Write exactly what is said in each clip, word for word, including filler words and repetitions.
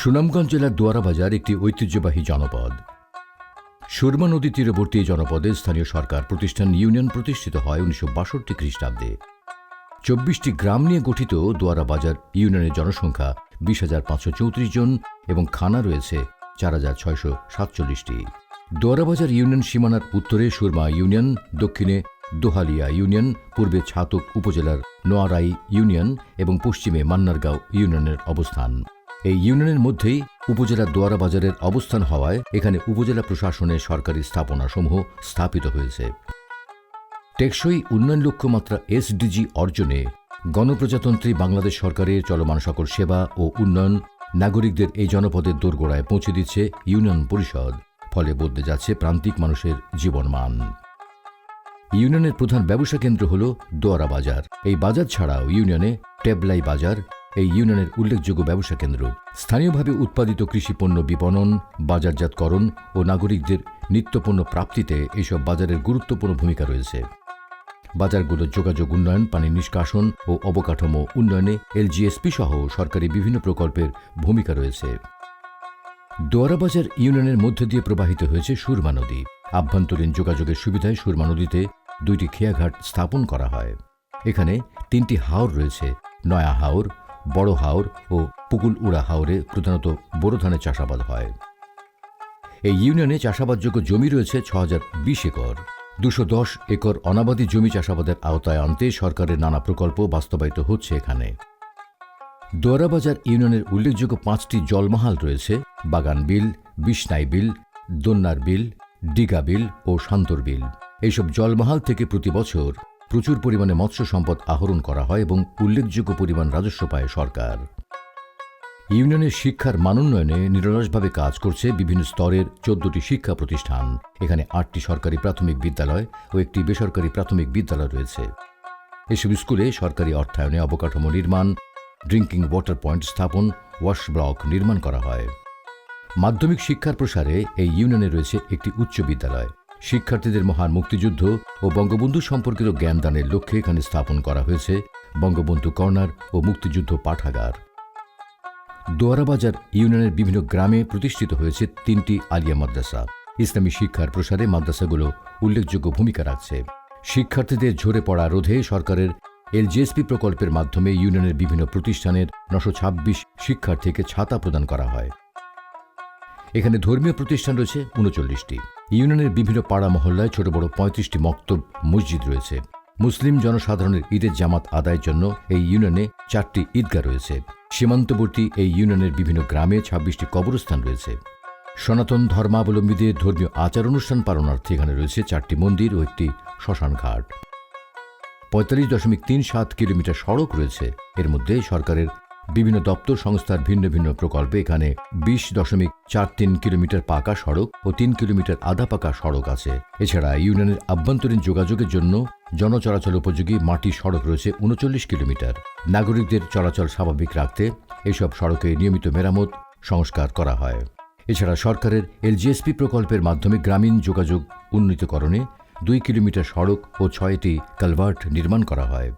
সুনামগঞ্জ জেলার দোয়ারা বাজার একটি ঐতিহ্যবাহী জনপদ। সুরমা নদী তীরবর্তী এই জনপদে স্থানীয় সরকার প্রতিষ্ঠান ইউনিয়ন প্রতিষ্ঠিত হয় উনিশশো বাষট্টি খ্রিস্টাব্দে। চব্বিশটি গ্রাম নিয়ে গঠিত দোয়ারা বাজার ইউনিয়নের জনসংখ্যা বিশ হাজার পাঁচশো চৌত্রিশ জন এবং থানা রয়েছে চার হাজার ছয়শো সাতচল্লিশটি। দোয়ারা বাজার ইউনিয়ন সীমানার উত্তরে সুরমা ইউনিয়ন, দক্ষিণে দোহালিয়া ইউনিয়ন, পূর্বে ছাতক উপজেলার নোয়ারাই ইউনিয়ন এবং পশ্চিমে মান্নারগাঁও ইউনিয়নের অবস্থান। এই ইউনিয়নের মধ্যেই উপজেলা দোয়ারা বাজারের অবস্থান হওয়ায় এখানে উপজেলা প্রশাসনের সরকারি স্থাপনাসমূহ স্থাপিত হয়েছে। টেকসই উন্নয়ন লক্ষ্যমাত্রা এসডিজি অর্জনে গণপ্রজাতন্ত্রী বাংলাদেশ সরকারের চলমান সকল সেবা ও উন্নয়ন নাগরিকদের এই জনপদের দোরগোড়ায় পৌঁছে দিচ্ছে ইউনিয়ন পরিষদ। ফলে বদলে যাচ্ছে প্রান্তিক মানুষের জীবনমান। ইউনিয়নের প্রধান ব্যবসা কেন্দ্র হল দোয়ারা বাজার। এই বাজার ছাড়াও ইউনিয়নে টেবলাই বাজার এই ইউনিয়নের উল্লেখযোগ্য ব্যবসা কেন্দ্র। স্থানীয়ভাবে উৎপাদিত কৃষি পণ্য বিপণন, বাজারজাতকরণ ও নাগরিকদের নিত্যপণ্য প্রাপ্তিতে এইসব বাজারের গুরুত্বপূর্ণ ভূমিকা রয়েছে। বাজারগুলো যোগাযোগ উন্নয়ন, পানি নিষ্কাশন ও অবকাঠামো উন্নয়নে এলজিএসপি সহ সরকারি বিভিন্ন প্রকল্পের ভূমিকা রয়েছে। দোয়ারা বাজার ইউনিয়নের মধ্য দিয়ে প্রবাহিত হয়েছে সুরমা নদী। আভ্যন্তরীণ যোগাযোগের সুবিধায় সুরমা নদীতে দুইটি খেয়াঘাট স্থাপন করা হয়। এখানে তিনটি হাওর রয়েছে: নয়া হাওর, বড় হাওর ও পুকুলউড়া হাওরে প্রধানত বোরো ধানের চাষাবাদ হয়। এই ইউনিয়নে চাষাবাদযোগ্য জমি রয়েছে ছ হাজার বিশ একর। দুশো দশ একর অনাবাদি জমি চাষাবাদের আওতায় আনতে সরকারের নানা প্রকল্প বাস্তবায়িত হচ্ছে এখানে। দোয়ারাবাজার ইউনিয়নের উল্লেখযোগ্য পাঁচটি জলমহাল রয়েছে: বাগান বিল, বিষ্ণাই বিল, দন্যার বিল, ডিগা বিল ও শান্তর বিল। এইসব জলমহাল থেকে প্রতি বছর প্রচুর পরিমাণে মৎস্য সম্পদ আহরণ করা হয় এবং উল্লেখযোগ্য পরিমাণ রাজস্ব পায় সরকার। ইউনিয়নের শিক্ষার মানোন্নয়নে নিরলসভাবে কাজ করছে বিভিন্ন স্তরের চোদ্দটি শিক্ষা প্রতিষ্ঠান। এখানে আটটি সরকারি প্রাথমিক বিদ্যালয় ও একটি বেসরকারি প্রাথমিক বিদ্যালয় রয়েছে। এসব স্কুলে সরকারি অর্থায়নে অবকাঠামো নির্মাণ, ড্রিঙ্কিং ওয়াটার পয়েন্ট স্থাপন, ওয়াশ ব্লক নির্মাণ করা হয়। মাধ্যমিক শিক্ষার প্রসারে এই ইউনিয়নে রয়েছে একটি উচ্চ বিদ্যালয়। শিক্ষার্থীদের মহান মুক্তিযুদ্ধ ও বঙ্গবন্ধু সম্পর্কিত জ্ঞান দানের লক্ষ্যে এখানে স্থাপন করা হয়েছে বঙ্গবন্ধু কর্নার ও মুক্তিযুদ্ধ পাঠাগার। দোয়ারাবাজার ইউনিয়নের বিভিন্ন গ্রামে প্রতিষ্ঠিত হয়েছে তিনটি আলিয়া মাদ্রাসা। ইসলামী শিক্ষার প্রসারে মাদ্রাসাগুলো উল্লেখযোগ্য ভূমিকা রাখছে। শিক্ষার্থীদের ঝরে পড়া রোধে সরকারের এলজিএসপি প্রকল্পের মাধ্যমে ইউনিয়নের বিভিন্ন প্রতিষ্ঠানের নশো ছাব্বিশ শিক্ষার্থীকে ছাতা প্রদান করা হয়। এখানে ধর্মীয় প্রতিষ্ঠান রয়েছে ঊনচল্লিশটি। ইউনিয়নের বিভিন্ন পাড়া মহল্লায় ছোট বড় পঁয়ত্রিশটি মক্তব মসজিদ রয়েছে। মুসলিম জনসাধারণের ঈদের জামাত আদায়ের জন্য এই ইউনিয়নে চারটি ঈদগাহ রয়েছে। সীমান্তবর্তী এই ইউনিয়নের বিভিন্ন গ্রামে ছাব্বিশটি কবরস্থান রয়েছে। সনাতন ধর্মাবলম্বীদের ধর্মীয় আচার অনুষ্ঠান পালনার্থে এখানে রয়েছে চারটি মন্দির ও একটি শ্মশান ঘাট। পঁয়তাল্লিশ দশমিক তিন সাত কিলোমিটার সড়ক রয়েছে। এর মধ্যে সরকারের বিভিন্ন দপ্তর সংস্থার ভিন্ন ভিন্ন প্রকল্পে এখানে বিশ দশমিক চার তিন কিলোমিটার পাকা সড়ক ও তিন কিলোমিটার আধা পাকা সড়ক আছে। এছাড়া ইউনিয়নের আভ্যন্তরীণ যোগাযোগের জন্য জনচলাচল উপযোগী মাটির সড়ক রয়েছে ঊনচল্লিশ কিলোমিটার। নাগরিকদের চলাচল স্বাভাবিক রাখতে এইসব সড়কে নিয়মিত মেরামত, সংস্কার করা হয়। এছাড়া সরকারের এলজিএসপি প্রকল্পের মাধ্যমে গ্রামীণ যোগাযোগ উন্নীতকরণে দুই কিলোমিটার সড়ক ও ছয়টি কালভার্ট নির্মাণ করা হয়।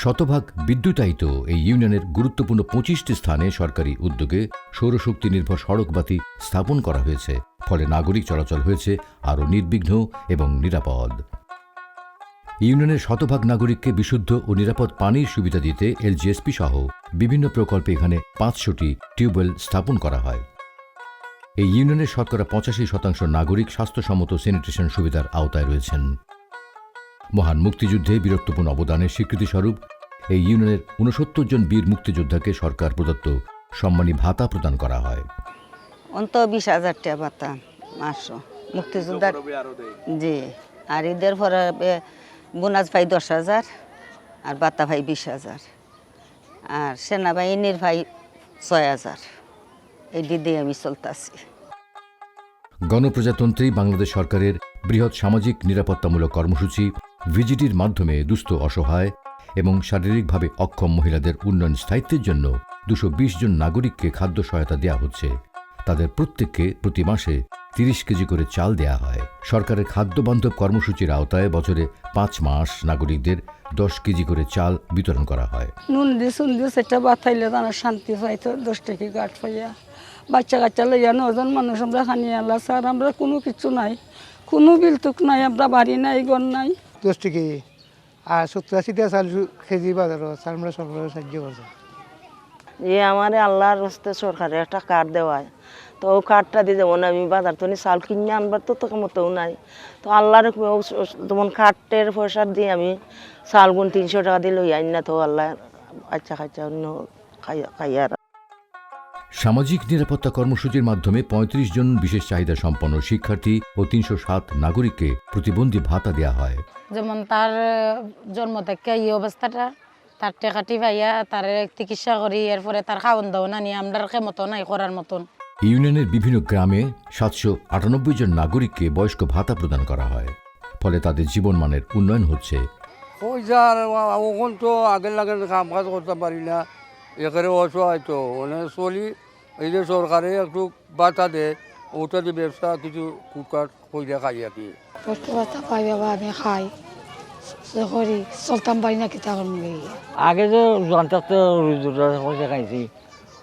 শতভাগ বিদ্যুতায়িত এই ইউনিয়নের গুরুত্বপূর্ণ পঁচিশটি স্থানে সরকারি উদ্যোগে সৌরশক্তি নির্ভর সড়ক বাতি স্থাপন করা হয়েছে। ফলে নাগরিক চলাচল হয়েছে আরও নির্বিঘ্ন এবং নিরাপদ। ইউনিয়নের শতভাগ নাগরিককে বিশুদ্ধ ও নিরাপদ পানির সুবিধা দিতে এলজিএসপি সহ বিভিন্ন প্রকল্পে এখানে পাঁচশোটি টিউবওয়েল স্থাপন করা হয়। এই ইউনিয়নের শতকরা পঁচাশি শতাংশ নাগরিক স্বাস্থ্যসম্মত স্যানিটেশন সুবিধার আওতায় রয়েছেন। মহান মুক্তিযুদ্ধে বীরত্বপূর্ণ অবদানের স্বীকৃতিস্বরূপ এই ইউনিয়নের ঊনসত্তর জন বীর মুক্তিযোদ্ধাকে সরকার প্রদত্ত সম্মানী ভাতা প্রদান করা হয়। অন্ত বিশ হাজার টাকা ভাতা মাসো মুক্তিযোদ্ধার। জি। আর ঈদের পরে বোনাস পাই দশ হাজার, আর ভাতা পাই বিশ হাজার, আর সেনাবাহিনীর পাই ছয় হাজার। এই দিদি আমি চলতাছি। গণপ্রজাতন্ত্রী বাংলাদেশ সরকারের বৃহৎ সামাজিক নিরাপত্তামূলক কর্মসূচি ভিজিডির মাধ্যমে দুস্থ, অসহায় এবং শারীরিকভাবে অক্ষম মহিলাদের উন্নয়ন স্থায়িত্বের জন্য দুশো বিশ জন নাগরিককে খাদ্য সহায়তা দেওয়া হচ্ছে। তাদের প্রত্যেককে প্রতি মাসে তিরিশ কেজি করে চাল দেয়া হয়। সরকারের খাদ্য বান্ধব কর্মসূচির আওতায় বছরে পাঁচ মাস নাগরিকদের দশ কেজি করে চাল বিতরণ করা হয়। নুন দি চুন দি সেটা বাতাইলে তারা শান্তি পাইতো। দশ টাকা গাট পাইয়া বাচ্চা কাচ্চা লইয়া নজন মানুষ আমরা খানি আলা স্যার, আমরা কোনো কিছু নাই, কোনো বিলতুক নাই, আমরা বাড়ি নাই, ঘর নাই। দশ টাকা আর সত্তর আশি টাকা চাল কেজি বাজারো, স্যার আমরা সরকারের সাহায্য করছে। এ আমারে আল্লাহর রাস্তে সরকারে একটা কার্ড দেওয়ায়, তো ও কার্ডটা দিয়ে যেমন আমি বাজার তো চাল কিনে আনবার তো তোকে মতেও নাই। তো আল্লাহর হুকুমে ও স- যেমন কার্ডের পয়সা দিয়ে আমি চাল গুণ তিনশো টাকা দিয়ে লই আইন না, তো আল্লাহ আচ্ছা খাইছা অন্য খাইয়া খাইয়ার। সামাজিক নিরাপত্তা কর্মসূচির মাধ্যমে পঁয়ত্রিশ জন বিশেষ চাহিদা সম্পন্ন শিক্ষার্থী ও তিনশো সাত নাগরিককে প্রতিবন্ধী ভাতা দেয়া হয়। যেমন তার আহ, জন্ম থেকে এই অবস্থাটা, তার টেকাটি পাইয়া তার চিকিৎসা করি, এরপরে তার খাওয়ান দাওয়ান আনি আমরার ক্ষমতা নাই করার মতন। ইউনিয়নের বিভিন্ন গ্রামে সাতশো আটানব্বই জন নাগরিককে বয়স্ক ভাতা প্রদান করা হয়। ফলে তাদের জীবনমানের উন্নয়ন হচ্ছে। ওই যে আর ওখন তো আগের লাগে কাম কাজ করতাম পারি না, একেবারে অসহায় তো, মানে চলি। এই যে সরকারে একটু বাতা দেয়, ওটা দিয়ে ব্যবসা কিছু কুটকাট কইরা খাই আর কি। কষ্ট বাতা পাই বাবা, আমি খাই, সে করি, চলতাম পারি না, কিতা করমু গিয়া। আগে যে জোয়ান থাকতে রুজি রোজগার করে খাইছি,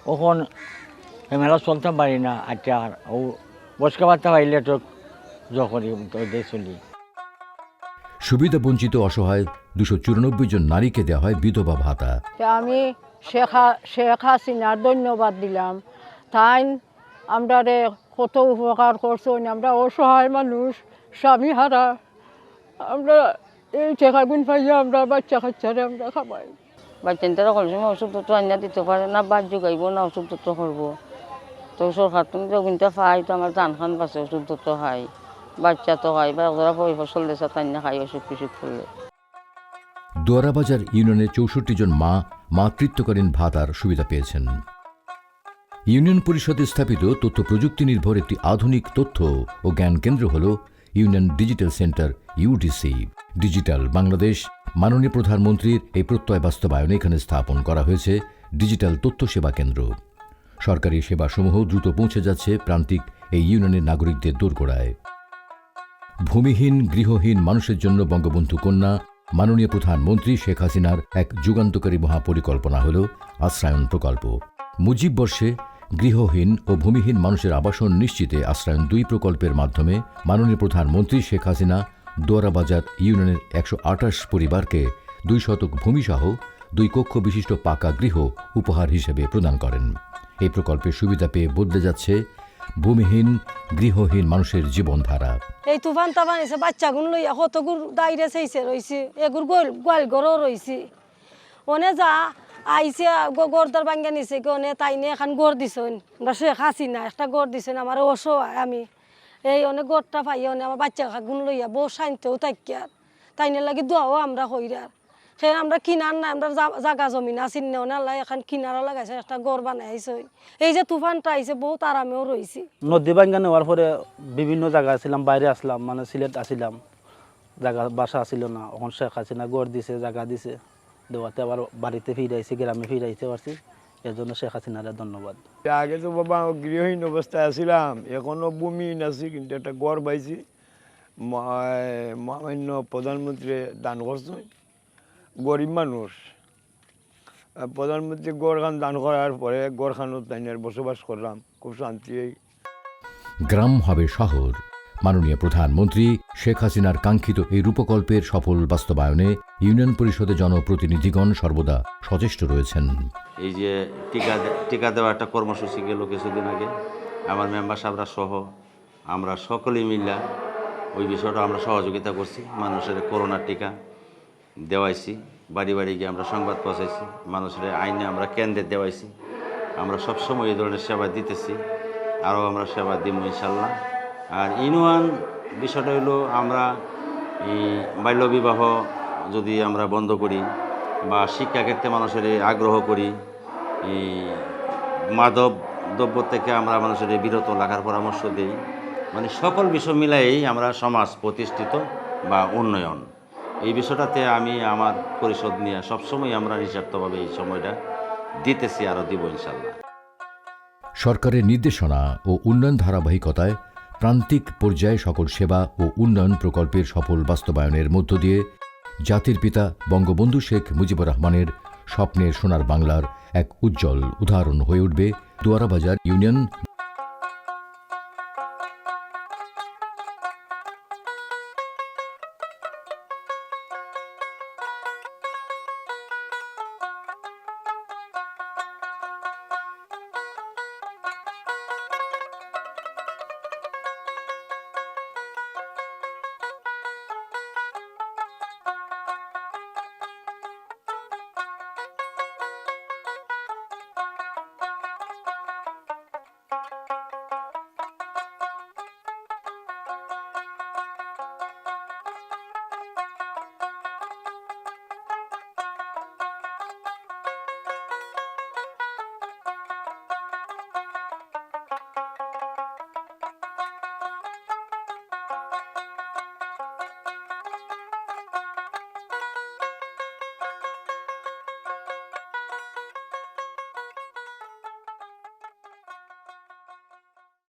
অখন এমেলা চলতাম পারি না, আচ্ছা, আর ও বসকা বাতা পাইলে তো জো করি, তো দে চলি। সুবিধা বঞ্চিত অসহায় দুশো চুরানব্বই জন নারীকে দেওয়া হয় বিধবা ভাতা। তে আমি শেখ হা- শেখ হাসিনার ধন্যবাদ দিলাম। তাইন আমরারে কত উপকার করছইন, আমরা অসহায় মানুষ, স্বামী হারা, আমরা এই টেকাগুন পাইয়া আমরা বাচ্চা কাচ্চারে আমরা খাবাই। বাচ্চাইন্তরে কোনো সময় ওষুধপত্র আনিয়া দিতে পারে না, ভাত জোগাইব না ওষুধপত্র করব। তো সরকার তুমি যা গুনতে পাই তো আমার জান খান বাঁচে, ওষুধপত্র খাই, বাচ্চা তো খাই, বা একজোড়া বই ফসল দেশে তাই না খাই অসুখ বিসুখ করলে। দুয়ারাবাজার ইউনিয়নের চৌষট্টি জন মা মাতৃত্বকালীন ভাতার সুবিধা পেয়েছেন। ইউনিয়ন পরিষদে স্থাপিত তথ্য প্রযুক্তি নির্ভর একটি আধুনিক তথ্য ও জ্ঞান কেন্দ্র হল union digital centre, UDC. Digital Bangladesh, মাননীয় প্রধানমন্ত্রীর এই প্রত্যয় বাস্তবায়নে এখানে স্থাপন করা হয়েছে ডিজিটাল তথ্য সেবা কেন্দ্র। সরকারি সেবাসমূহ দ্রুত পৌঁছে যাচ্ছে প্রান্তিক এই ইউনিয়নের নাগরিকদের দোরগোড়ায়। ভূমিহীন, গৃহহীন মানুষের জন্য বঙ্গবন্ধু কন্যা, মাননীয় প্রধানমন্ত্রী শেখ হাসিনার এক যুগান্তকারী মহাপরিকল্পনা হল আশ্রায়ণ প্রকল্প। মুজিব বর্ষে গৃহহীন ও ভূমিহীন মানুষের আবাসন নিশ্চিতে আশ্রায়ণ দুই প্রকল্পের মাধ্যমে মাননীয় প্রধানমন্ত্রী শেখ হাসিনা দুয়ারাবাজার ইউনিয়নের একশো আঠাশ পরিবারকে দুই শতক ভূমিসহ দুই কক্ষ বিশিষ্ট পাকা গৃহ উপহার হিসেবে প্রদান করেন। এই প্রকল্পের সুবিধা পেয়ে বদলে যাচ্ছে ভূমিহীন, গৃহহীন মানুষের জীবনধারা। এই তুফান তাফান এসে বাচ্চাগুন লইয়া কতগুর দাইরে সেইছে রইছে, এগুর গোয়াল গোয়াল ঘরও রইছে। অনে যা আইছে, গ- ঘর দর ভাঙ্গা নিছে কি, অনে তাইনে এখন ঘর দিছইন। আমরা শেখ হাসিনা একটা ঘর দিছইন, আমার অসহায় আমি। এই অনেক ঘরটা পাই, অনে আমার বাচ্চা গুণ লইয়া বউ শান্তিও থাকিয়ার। তাইনের লাগি দোয়াও আমরা কইরার। সেন আমরা কিনার নাই, আমরা জা- জাগা জমিন আছিল না, অনে আল্লাহ এখন কিনারা লাগাইছে, একটা ঘর বানাইছে। এই যে তুফানটা আইছে, বহুত আরামেও রইছি। নদী ভাঙ্গা নেওয়ার পরে বিভিন্ন জায়গা আছিলাম, বাইরে আসলাম, মানে সিলেট আসিলাম, জায়গা বাসা আছিল না। এখন শেখ হাসিনা ঘর দিছে, জায়গা দিছে, দেওয়াতে আবার বাড়িতে ফিরাইছি, গ্রামে ফিরাইতে পারছি, এর জন্য শেখ হাসিনারে ধন্যবাদ। আগে তো বাবা গৃহহীন অবস্থায় আছিলাম, এখনো ভূমিহীন আছি, কিন্তু একটা ঘর পাইছি। মা- মাননীয় প্রধানমন্ত্রী দান করছেন, গরিব মানুষ। আহ, প্রধানমন্ত্রী ঘরখান দান করার পরে ঘরখানো তাইনের বসবাস করলাম, খুব শান্তি। গ্রাম হবে শহর। মাননীয় প্রধানমন্ত্রী শেখ হাসিনার কাঙ্ক্ষিত এই রূপকল্পের সফল বাস্তবায়নে ইউনিয়ন পরিষদে জনপ্রতিনিধিগণ সর্বদা সচেষ্ট রয়েছেন। এই যে টিকা দে- টিকা দেওয়া একটা কর্মসূচি গেল কিছুদিন আগে, আমার মেম্বার সাহেবরা সহ আমরা সকলেই মিল্লা ওই বিষয়টা আমরা সহযোগিতা করছি। মানুষের করোনার টিকা দেওয়াইছি, বাড়ি বাড়ি গিয়ে আমরা সংবাদ পৌঁছাইছি, মানুষের আইনে আমরা কেন্দ্রে দেওয়াইছি। আমরা সবসময় এই ধরনের সেবা দিতেছি, আরও আমরা সেবা দিব ইনশাল্লাহ। আর ইউনিয়ন বিষয়টা হইলো আমরা এই বাল্যবিবাহ যদি আমরা বন্ধ করি বা শিক্ষাক্ষেত্রে মানুষের আগ্রহ করি, এই মাদক দ্রব্য থেকে আমরা মানুষের বিরত রাখার পরামর্শ দেই। মানে সকল বিষয় মিলাইয়েই আমরা সমাজ প্রতিষ্ঠিত বা উন্নয়ন, এই বিষয়টাতে আমি আমার পরিষদ নিয়ে সবসময় আমরা নিঃস্বার্থভাবে এই সময়টা দিতেছি, আরও দিব ইনশাল্লাহ। সরকারের নির্দেশনা ও উন্নয়ন ধারাবাহিকতায় প্রান্তিক পর্যায়ে সকল সেবা ও উন্নয়ন প্রকল্পের সফল বাস্তবায়নের মধ্য দিয়ে জাতির পিতা বঙ্গবন্ধু শেখ মুজিবুর রহমানের স্বপ্নের সোনার বাংলার এক উজ্জ্বল উদাহরণ হয়ে উঠবে দুয়ারাবাজার ইউনিয়ন